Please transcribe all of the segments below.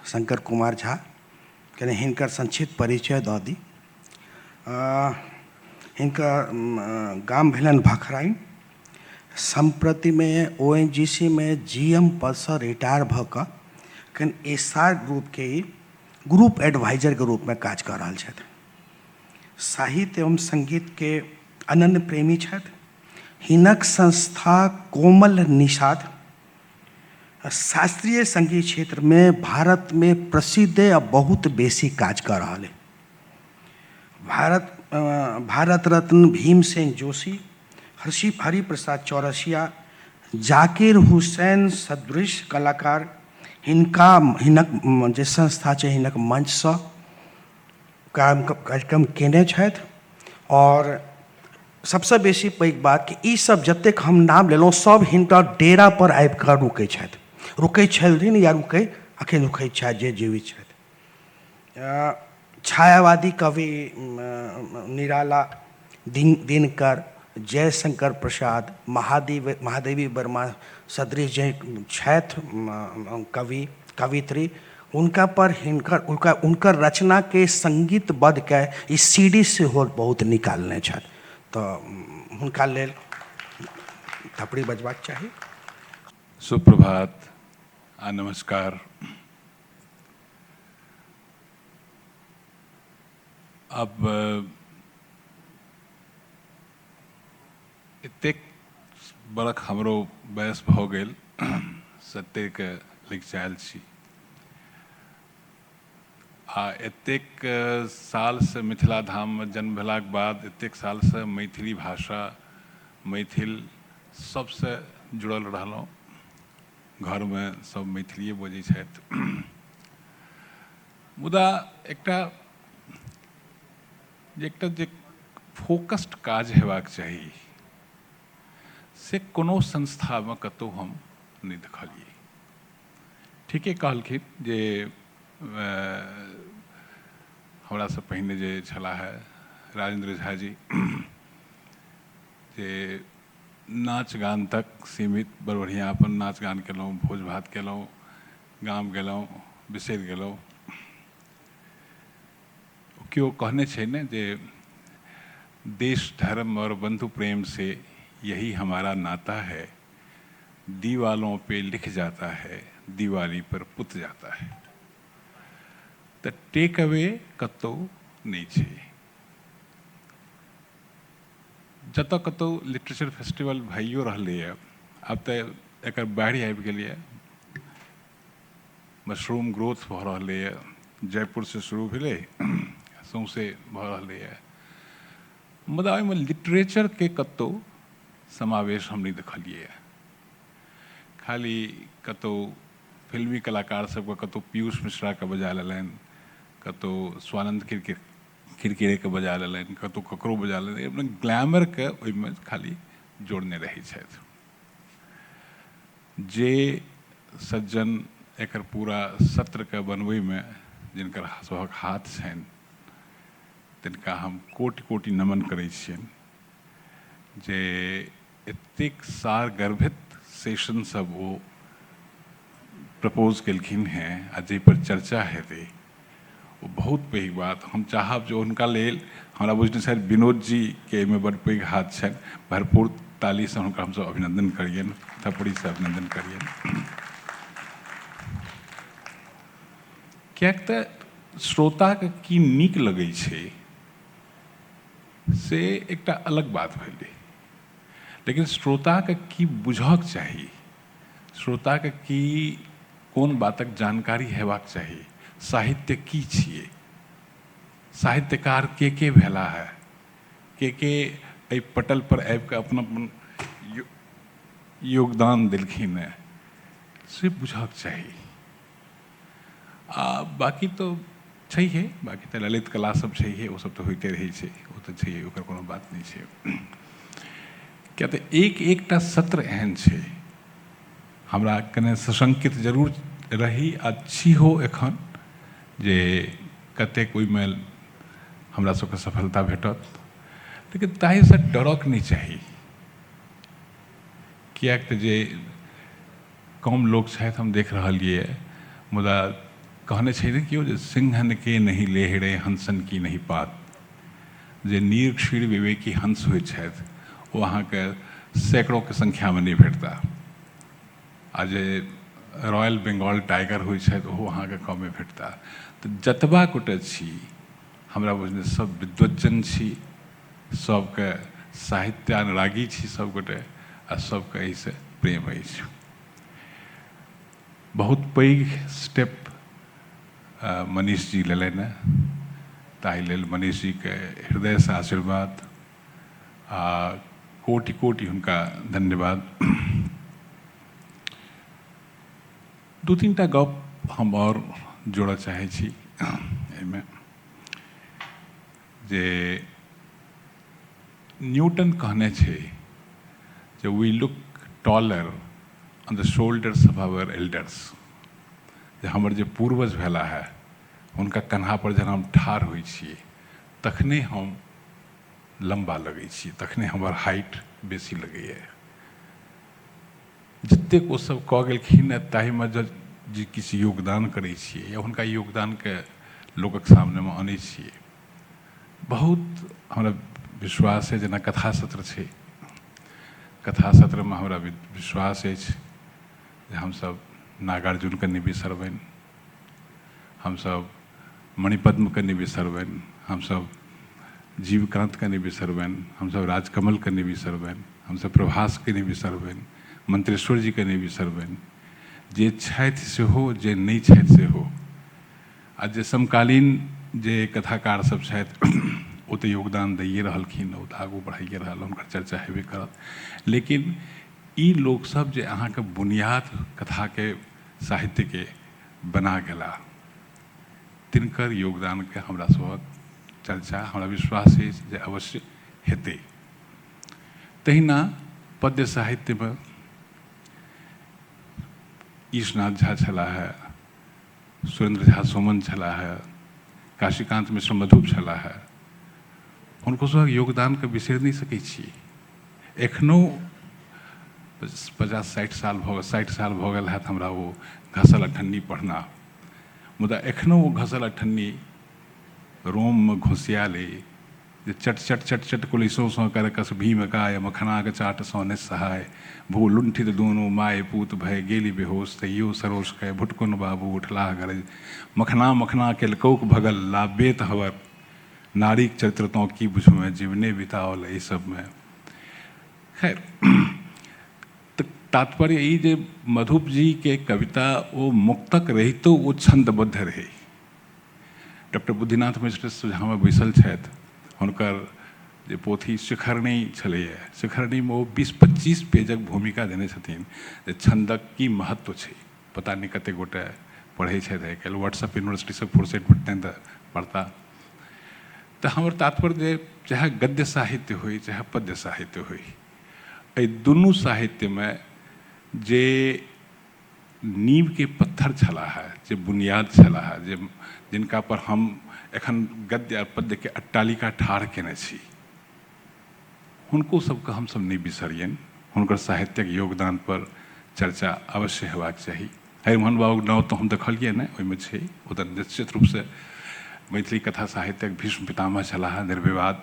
शंकर कुमार झा। कनि हिनकर संक्षिप्त परिचय दऽ दी। हिनकर गाम भेलनि भखराइन। सम्प्रतिमे ओ एन जी सी मे जी एम पदसँ रिटायर भऽ कऽ एखन एस आर ग्रुपके ई ग्रुप एडवाइजरके रूपमे काज कऽ रहल छथि। साहित्य एवं सङ्गीतके अनन्य प्रेमी छथि। हिनक संस्था कोमल निषाद शास्त्रीय सङ्गीत क्षेत्रमे भारतमे प्रसिद्ध आ बहुत बेसी काज कऽ रहल अइ। भारत भारत रत्न भीमसेन जोशी, हर्षि हरिप्रसाद चौरसिया, जाकिर हुसैन सदृश कलाकार हिनका हिनक जे संस्था छै हिनक मंचसँ काम कार्यक्रम केने छथि। आओर सबसँ बेसी पैघ बात कि ई सब जतेक हम नाम लेलहुँ सब हिनकर डेरा पर आबि कऽ रुकै छथि, रुकै छलथिन या रुकै अखन रुकै छथि जे जीवित छथि। छायावादी कवि निराला, दिनकर, जयशंकर प्रसाद, महादेवी वर्मा सदृश जे छथि कवि कवित्री, हुनका पर हिनकर हुनका हुनकर रचनाके सङ्गीतबद्ध कए ई सी डी सेहो बहुत निकालने छथि, तऽ हुनका लेल थपड़ी बजबाक चाही। सुप्रभात आ नमस्कार। अब एतेक बरख हमरो बयस भऽ गेल, 70के लगिचायल छी आ एतेक सालसँ मिथिला धाममे जन्म भेलाक बाद एतेक सालसँ मैथिली भाषा मैथिल सबसँ जुड़ल रहलहुँ। घरमे सब मैथिलिए बजै छथि, मुदा एकटा जे फोकस्ड काज हेबाक चाही से कोनो संस्थामे कतहु हम नहि देखलियै। ठीके कहलखिन जे हमरासँ पहिने जे छलाह राजेन्द्र झा जी जे नाच गान तक सीमित, बड़ बढ़िआँ अपन नाच गान केलहुँ, भोज भात केलहुँ, गाम गेलहुँ, बिसरि गेलहुँ। केओ कहने छै ने जे देश धर्म और बंधु प्रेम से यही हमारा नाता है, दीवालों पे लिख जाता है, दिवाली पर पुत जाता है। तऽ टेक अवे कतहु नहि छै। जतऽ कतहु लिटरेचर फेस्टिवल भइयो रहलैए, आब तऽ एकर बाढ़ि आबि गेलैए, मशरूम ग्रोथ भऽ रहलैए, जयपुरसँ शुरू भेलै सौँसे भऽ रहलैए, मुदा ओहिमे लिटरेचरके कतहु समावेश हम नहि देखलियैए। खाली कतहु फिल्मी कलाकार सबके कतहु पीयूष मिश्राके बजा लेलनि, कतहु स्वानन्द किरकिरेके बजा लेलनि, कतहु ककरो बजा लेलनि, अपना ग्लैमरके ओहिमे खाली जोड़ने रहै छथि। जे सज्जन एकर पूरा सत्रके बनबैमे जिनकर सभक हाथ छनि तिनका हम कोटि कोटि नमन करै छियनि जे एतेक सारगर्भित सेशन सब ओ प्रपोज केलखिन हेँ आ जाहिपर चर्चा हेतै ओ बहुत पैघ बात। हम चाहब जे हुनका लेल हमरा बुझने शायद विनोद जीके एहिमे बड्ड पैघ हाथ छनि, भरपूर तालीसँ हुनका हमसभ अभिनन्दन करियनि, थपड़ीसँ अभिनन्दन करियनि, किएक तऽ श्रोताके की नीक लगै छै से एकटा अलग बात भेलै, लेकिन श्रोताके की बुझऽके चाही, श्रोताके की कोन बातक जानकारी हेबाक चाही, साहित्य की छियै, साहित्यकार के के भेला है, के के एहि पटल पर आबिकऽ अपन अपन योगदान देलखिन हेँ, से बुझऽके चाही। आ बाँकी तऽ छैहे, बाँकी तऽ ललित कला सब छैहे, ओ सब तऽ होइते रहै छै, ओ तऽ छैहे, ओकर कोनो बात नहि छै। किएक तऽ एक एकटा सत्र एहन छै, हमरा कने सशंकित जरूर रही आ छीहो एखन जे कतेक ओहिमे हमरा सबके सफलता भेटत, लेकिन ताहिसँ डरक नहि चाही, किएक तऽ जे कम लोक छथि हम देख रहलियै, मुदा कहने छै ने केओ जे सिंहन के नहि लेहड़े हंसन की नहि पात। जे नीर क्षीर विवेकी हंस होइत छथि ओ अहाँके सैकड़ोके संख्यामे नहि भेटता, आ जे रॉयल बंगाल टाइगर होइ छथि ओहो अहाँके कमे भेटता। तऽ जतबा गोटे छी हमरा बुझने सब विद्वज्जन छी, सबके साहित्यानुरागी छी सब गोटे, आ सबके एहिसँ प्रेम अछि। बहुत पैघ स्टेप मनीष जी लेलनि हेँ, ताहि लेल मनीष जीके हृदयसँ आशीर्वाद आ कोटि कोटि हुनका धन्यवाद। दू तीन टा गप हम आओर जोड़ऽ चाहै छी एहिमे, जे न्यूटन कहने छै जे we look taller on the shoulders of our elders, जे हमर जे पूर्वज भेला है हुनका कन्हा पर जहन हम ठाढ़ होइ छियै तखने हम लम्बा लगै छियै, तखने हमर हाइट बेसी लगैए। जतेक ओसभ कऽ गेलखिन हँ ताहिमे जँ जे किछु योगदान करै छियै या हुनका योगदानके लोकक सामनेमे अनै छियै, बहुत हमरा विश्वास अछि। जेना कथा सत्र छै, कथा सत्रमे हमरा विश्वास अछि जे हमसभ नागार्जुनके नहि बिसरबनि, हमसभ मणिपद्मके नहि बिसरबनि, हमसभ जीवकान्तके नहि बिसरबनि, हमसभ राजकमलके नहि बिसरबनि, हमसभ प्रभासके नहि बिसरबनि, मंत्रेश्वर जीके नहि बिसरबनि। जे छथि सेहो, जे नहि छथि सेहो, आ जे समकालीन जे कथाकार सब छथि ओ तऽ योगदान दैए रहलखिन, ओ तऽ आगू बढ़ाइए रहल, हुनकर चर्चा हेबे करत। लेकिन ई लोकसभ जे अहाँके बुनियाद कथाके साहित्यके बना गेला, तिनकर योगदानके हमरा सभक चर्चा हमरा विश्वास अछि जे अवश्य हेतै। तहिना पद्य साहित्यमे ईशनाथ झा छलाह हे, सुरेन्द्र झा सोमन छलाह हे, काशीकान्त मिश्र मधुप छलाह हे, हुनको सभक योगदानके बिसरि नहि सकै छी। एखनो 50-60 साल भऽ 60 साल भऽ गेल हैत हमरा ओ घसल अठन्नी पढ़ना, मुदा एखनो ओ घसल अठन्नी रोममे घोसियाल अइ जे चट चट चट चट कुलिसों सँ कर कस भीम काय मखनाक चाट सँ निस्सहाय भू लुण्ठित दुनू माय पूत भय गेली बेहोश तैयो सरोष कय भुटकुन बाबू उठलाह गरज मखना मखना केलकौक भगल लाबेत हवर नारीक चरित्र तोँ की बुझमे जीवने बिताओल एहि सबमे। खैर, तऽ तात्पर्य ई जे मधुप जीके कविता ओ मुक्तक रहितो ओ छन्दबद्ध रहै। डॉक्टर बुद्धिनाथ मिश्र सोझाँमे बैसल छथि, हुनकर जे पोथी शिखरणी छलैए, शिखरणीमे ओ 20-25 पेजक भूमिका देने छथिन जे छन्दक की महत्व छै। पता नहि कतेक गोटे पढ़ै छथि आइ काल्हि, व्हाट्सएप यूनिवर्सिटीसँ फुर्सति भेटतनि तऽ पढ़ता। तऽ हमर तात्पर्य जे चाहे गद्य साहित्य होइ चाहे पद्य साहित्य होइ, एहि दुनू साहित्यमे जे नींवके पत्थर छलाह है, जे बुनियाद छलाह है, जे जिनका पर हम एखन गद्य आ पद्यके अट्टालिका ठाढ़ केने छी, हुनको सबके हमसब नहि बिसरियनि। हुनकर साहित्यक योगदान पर चर्चा अवश्य हेबाक चाही। हरिमोहन बाबूक नाम तऽ हम देखलियै नहि, ओहिमे छै, ओ तऽ निश्चित रूपसँ मैथिली कथा साहित्यक भीष्म पितामह छलाह निर्विवाद,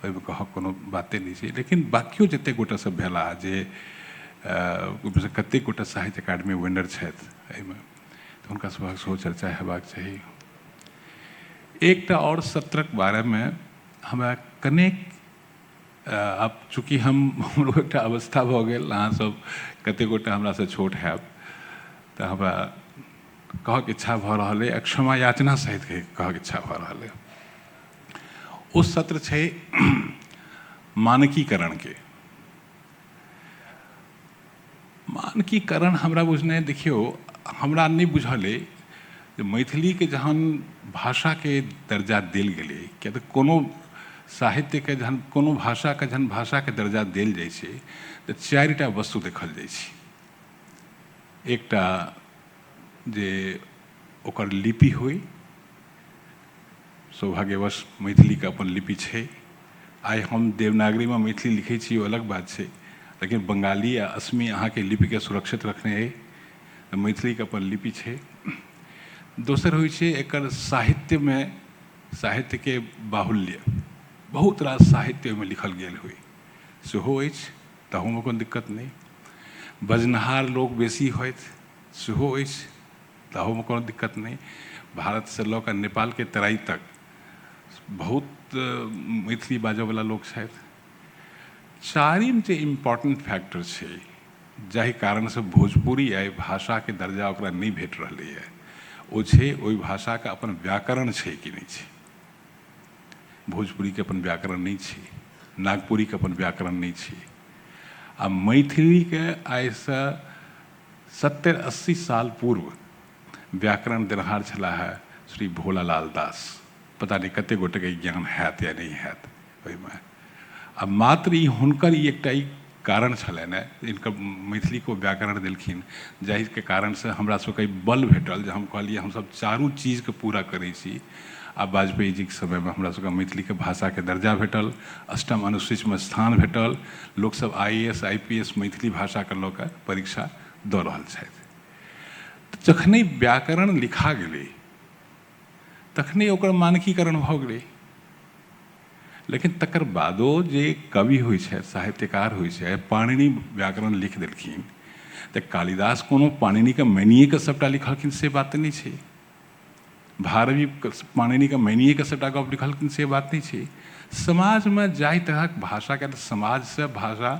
ओहिमे कहक कोनो बाते नहि छै। लेकिन बाकियो जतेक गोटे सब भेलाह जे ओहिमे कतेक गोटे साहित्य अकादमी विनर छथि एहिमे, तऽ हुनका सभक सेहो चर्चा हेबाक चाही। एकटा आओर सत्रक बारेमे हमरा कनेक आब चूँकि हमरो एकटा अवस्था भऽ गेल, अहाँसभ कतेक गोटे हमरासँ छोट हैब, तऽ हमरा कहऽके इच्छा भऽ रहल अइ, क्षमा याचना सहित कहऽके इच्छा भऽ रहल अइ। ओ सत्र छै मानकीकरणके। मानकीकरण हमरा बुझने देखियौ, हमरा नहि बुझल अइ जे मैथिलीके जहन भाषाके दर्जा देल गेलै, किया तऽ कोनो साहित्यके जहन कोनो भाषाके जहन भाषाके दर्जा देल जाइ छै तऽ चारिटा वस्तु देखल जाइ छै। एकटा जे ओकर लिपि होइ, सौभाग्यवश मैथिलीके अपन लिपि छै। आइ हम देवनागरीमे मैथिली लिखै छी ओ अलग बात छै, लेकिन बंगाली आ असमी अहाँके लिपिके सुरक्षित रखने अइ, तऽ मैथिलीके अपन लिपि छै। दोसर होइ छै एकर साहित्यमे साहित्यके बाहुल्य, बहुत रास साहित्य ओहिमे लिखल गेल होइ सेहो अछि, तहूमे कोनो दिक्कत नहि। बजनिहार लोक बेसी होथि सेहो अछि, तहूमे कोनो दिक्कत नहि। भारतसँ लऽ कऽ नेपालके तराई तक बहुत मैथिली बाजऽवला लोक छथि। चारिम जे इम्पोर्टेंट फैक्टर छै जाहि कारणसँ भोजपुरी आइ भाषाके दर्जा ओकरा नहि भेट रहलैए, ओ छै ओहि भाषाके अपन व्याकरण छै कि नहि छै। भोजपुरीके अपन व्याकरण नहि छै, नागपुरीके अपन व्याकरण नहि छै। आ मैथिलीके आइसँ 70-80 साल पूर्व व्याकरण देनहार छलाह है श्री भोलालाल दास। पता नहि कतेक गोटेके ज्ञान हैत या नहि हैत ओहिमे। आ मात्र ई हुनकर ई एकटा ई कारण छलनि हेँ, इनकर मैथिलीके ओ व्याकरण देलखिन, जाहिके कारणसँ हमरा सबके बल भेटल जे हम कहलियै हमसब चारू चीजके पूरा करै छी। आ वाजपेयी जीके समयमे हमरा सबके मैथिलीके भाषाके दर्जा भेटल, अष्टम अनुसूचीमे स्थान भेटल, लोकसब IAS IPS Maithili भाषाके लऽ कऽ परीक्षा दऽ रहल छथि। तऽ जखने व्याकरण लिखा गेलै तखने ओकर मानकीकरण भऽ गेलै। लेकिन तकर बादो जे कवि होइ छथि, साहित्यकार होइ छथि, पाणिनि व्याकरण लिख देलखिन तऽ कालिदास कोनो पाणिनिके मानिएके सभटा लिखलखिन से बात तऽ नहि छै। भारवि पाणिनिके मानिएके सभटा गप लिखलखिन से बात नहि छै। समाजमे जाहि तरहक भाषाके समाजसँ भाषा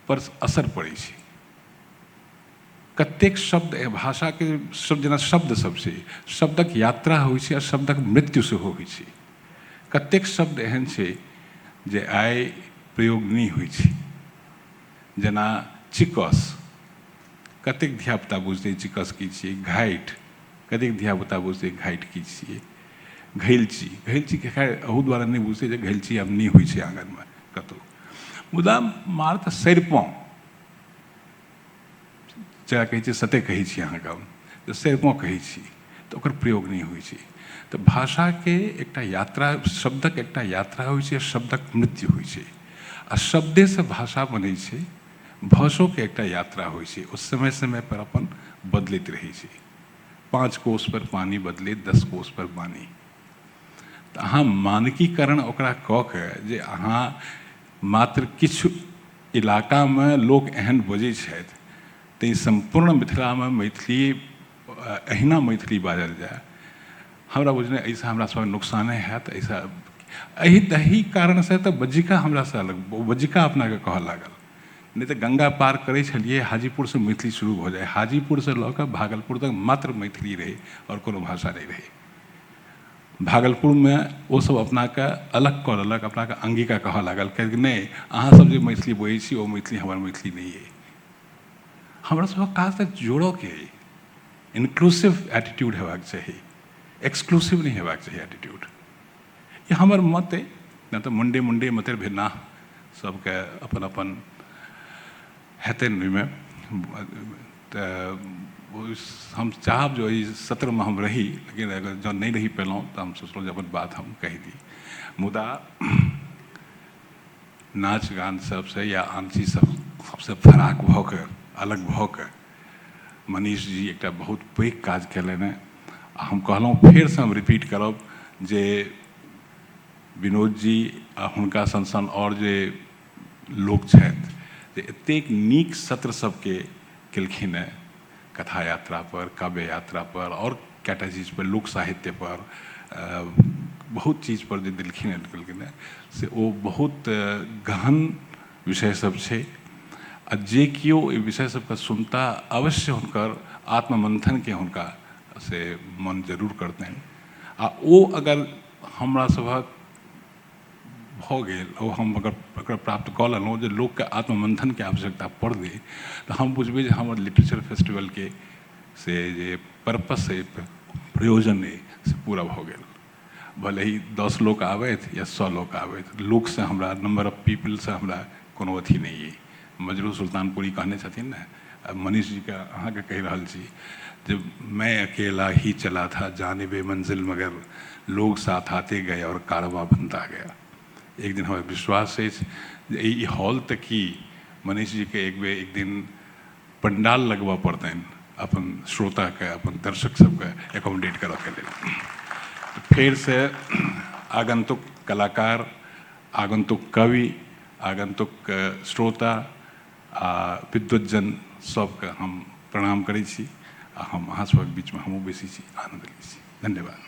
पर असर पड़ै छै। कतेक शब्द भाषाके शब्द जेना शब्द सब छै, शब्दक यात्रा होइ छै आ शब्दक मृत्यु सेहो होइ छै। कतेक शब्द एहन छै जे आइ प्रयोग नहि होइ छै, जेना चिकस, कतेक धियापुता बुझतै चिकस की छियै। घाटि, कतेक धियापुता बुझतै घाटि की छियै। घैलची, घैलचीके खैर एहू दुआरे नहि बुझतै जे घैलची आब नहि होइ छै आङ्गनमे कतहु। मुदा मात्र सरिपहुँ जकरा कहै छै सते कहै छी अहाँके हम, तऽ सरिपहुँ कहै छी तऽ ओकर प्रयोग नहि होइ छै। तऽ भाषाके एकटा यात्रा, शब्दक एकटा यात्रा होइ छै, शब्दक मृत्यु होइ छै आ शब्देसँ भाषा बनै छै। भाषोके एकटा यात्रा होइ छै, ओ समय समय पर अपन बदलैत रहै छै। 5 कोस पर पानी बदले, 10 कोस पर बानी। तऽ अहाँ मानकीकरण ओकरा कऽ के जे अहाँ मात्र किछु इलाकामे लोक एहन बजै छथि तैँ सम्पूर्ण मिथिलामे मैथिली एहिना मैथिली बाजल जाय, हमरा बुझने एहिसँ हमरा सबके नुकसाने हैत। एहिसँ एहि कारणसँ तऽ बज्जिका हमरासँ अलग, बज्जिका अपनाके कहऽ लागल। नहि तऽ गंगा पार करै छलियै, हाजीपुरसँ मैथिली शुरू भऽ जाइ, हाजीपुरसँ लऽ कऽ भागलपुर तक मात्र मैथिली रहै आओर कोनो भाषा नहि रहै। भागलपुरमे ओसब अपनाके अलग कऽ लेलक, अपनाके अंगिका कहऽ लागल, कियाकि नहि अहाँसब जे मैथिली बजै छी ओ मैथिली हमर मैथिली नहि अइ। हमरा सबके काज तऽ जोड़ऽके अइ, इन्क्लूसिव एटीट्यूड हेबाक चाही, एक्सक्लूसिव नहि हेबाक चाही एटीट्यूड। ई हमर मत अइ, नहि तऽ मुण्डे मुण्डे मतेर भिन्ना, सबके अपन अपन हेतनि ओहिमे। तऽ हम चाहब जे ओहि सत्रमे हम रही, लेकिन अगर जँ नहि रहि पेलहुँ तऽ हम सोचलहुँ जे अपन बात हम कहि दी। मुदा नाच गान सबसँ या आन चीज सबसँ फराक भऽ कऽ, अलग भऽ कऽ मनीष जी एकटा बहुत पैघ काज कयलनि हेँ। आ हम कहलहुँ, फेरसँ हम रिपीट करब जे विनोद जी आ हुनका सन सन आओर जे लोक छथि जे एतेक नीक सत्र सबके केलखिन हेँ, कथा यात्रा पर, काव्य यात्रा पर, आओर कएटा चीज पर, लोक साहित्य पर, बहुत चीज पर जे देलखिन हेँ, केलखिन हेँ, से ओ बहुत गहन विषय सब छै। आ जे केओ एहि विषय सबके सुनता अवश्य हुनकर आत्ममंथनके हुनका से मन जरूर करतनि। आ ओ अगर हमरा सभक भऽ गेल, ओ हम अगर ओकरा प्राप्त कऽ लेलहुँ जे लोकके आत्ममंथनके आवश्यकता पड़लै, तऽ हम बुझबै जे हमर लिटरेचर फेस्टिवलके से जे पर्पस अइ, प्रयोजन अइ, से पूरा भऽ गेल। भले ही 10 लोक आबथि या 100 लोक आबथि, लोकसँ हमरा, नम्बर ऑफ पीपलसँ हमरा कोनो अथी नहि अइ। मजरू सुल्तानपुरी कहने छथिन ने, मनीष जीके अहाँके कहि रहल छी जे मैं अकेला ही चला था जानिबे मंजिल, मगर लोग साथ आते गए और कारवां बनता गया। एक दिन हमरा विश्वास अछि जे ई हॉल तऽ की, मनीष जीके एक बेर एक दिन पंडाल लगबऽ पड़तनि अपन श्रोताके, अपन दर्शक सबके एकोमोडेट करऽके लेल। फेरसँ आगन्तुक कलाकार, आगन्तुक कवि, आगन्तुक श्रोता आ विद्वज्जन सबके हम प्रणाम करै छी आ हम अहाँ सबक बीचमे हमहूँ बैसै छी, आनन्द लै छी। धन्यवाद।